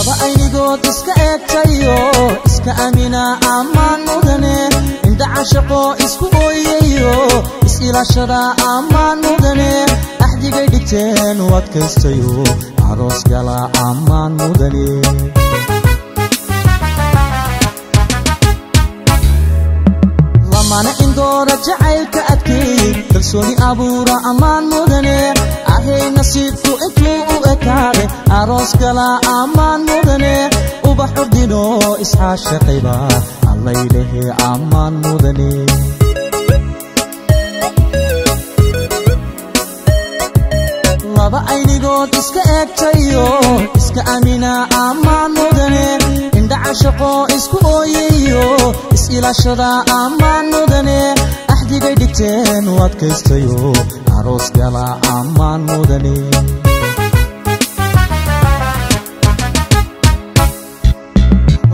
Laba aynigood iska eegtayo iska aamina ammaan mudane indha caashaqo isku ooyayo is ilaashada ammaan mudane axdigay dhigteen u adkaystayo aroos gala ammaan mudane. Lamana indoora jacaylka adkeeyey kalsooni abuura ammaan mudane ahay nasiibku intuu u ekaaday aroos gala ammaan mudane ubax urdino isxaashaqayba allaylehe ammaan mudane. Laba aynigood iska eegtayo iska aamina ammaan mudane indha caashaqo isku ooyayo is ilaashada ammaan mudane axdigay dhigteen u adkaystayo aroos gala ammaan mudane.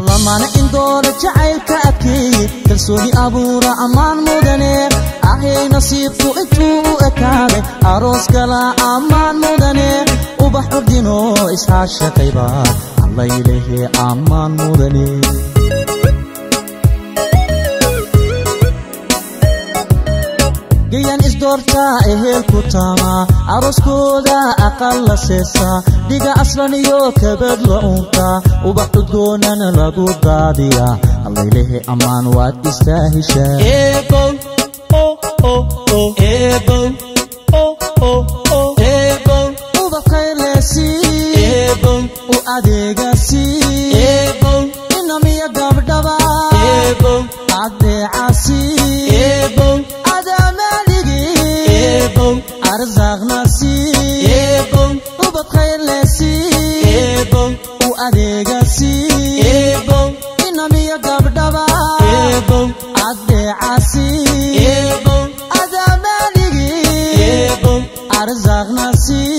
Lamana indoora jacaylka adkeeyey kalsooni abuura ammaan mudane ahay nasiibku intuu u ekaaday aroos gala ammaan mudane ubax urdino isxaashaqayba allaylehe ammaan mudane. Gayan isdoortaa ehelku taamaa arooskooda aqal la seesaa dhiga aslan iyo kabad la uuntaa ubax udgoonana lagu daadiyaa allaylehe ammaan waad istaahishaa. Eebow oh oh oh eebow oh oh oh eebow Ubad khayr leh sii eebow u adeega sii eebow inamiya gabdhaba eebow adeeca sii eebow adamaaligi eebow arsaaqna sii eebow ubad khayr leh sii eebow u adeega sii eebow inamiya gabdhaba eebow adeeca sii eebow adamaaligi eebow arsaaqna sii.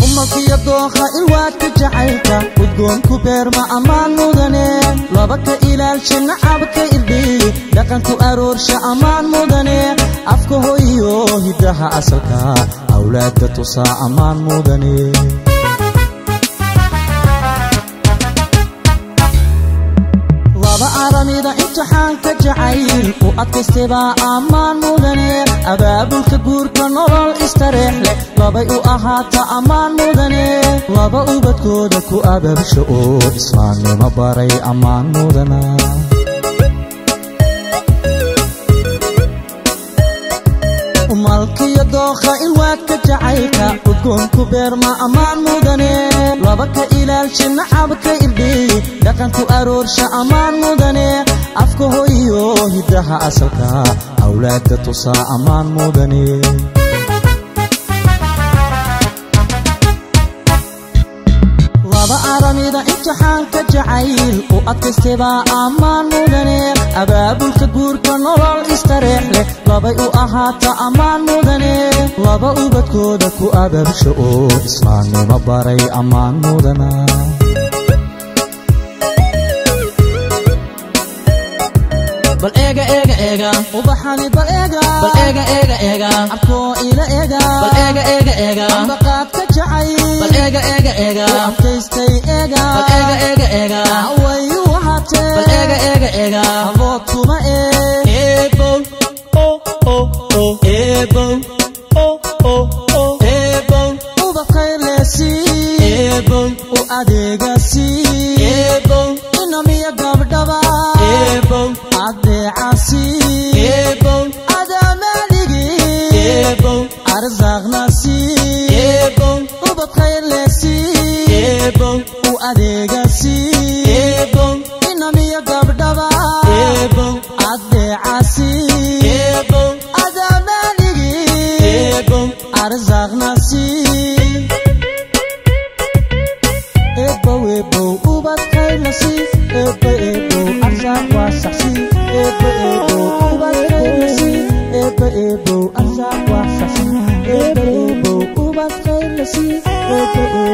Umalkiyo dooqa ilwaadka jacaylka udgoonku beerma ammaan mudane laba ka ilaalsha nacabka irdhiy dhaqanku aroorsha ammaan mudane afka hooyo hiddaha asalka awlaadda tusaa ammaan mudane. Laba aramida imtixaanka jacayl u adkaystay ammaan mudane abaabulka guurka nolol istareex leh labay u ahaata ammaan mudane laba ubadkooda ku abaabsha oo islaamnimo baray ammaan mudana. Umalkiyo dooqa ilwaadka jacaylka udgoonku beerma ammaan mudane laba ka ilaalsha nacabka irdhiy dhaqanku aroorsha ammaan mudane afka hooyo hiddaha asalka awlaadda tusaa ammaan mudane. Laba aramida imtixaanka jacayl u adkaystay ammaan mudane abaabulka guurka nolol istareex leh labay u ahaata ammaan mudane laba ubadkooda ku abaabsha oo islaamnimo baray ammaan mudana. Bal eega eega eega Ubaxani bal eega bal eega eega eega abkoo ila eega bal eega eega eega ambaqaadka jacayl bal eega eega eega u adkaystay eega bal eega eega eega way u ahaatee bal eega eega eega abood kuma ee eebow oh oh oh eebow oh oh oh eebow ubad khayr leh sii eebow u adeega sii eebow inamiya gabdhaba eebow adeeca sii eebow adamaaligi eebow arsaaqna sii eebow ubad khayr leh sii eebow u adeega sii eebow inamiya gabdhaba eebow adeeca sii eebow adamaaligi eebow arsaaqna sii. Eebow eebow ubad khayr la sii eebo eebow arsaaq waa sax sii eebo eebow ubad khayr la sii eebo eebow arsaaq waa sax sii eebo. sii. Eebba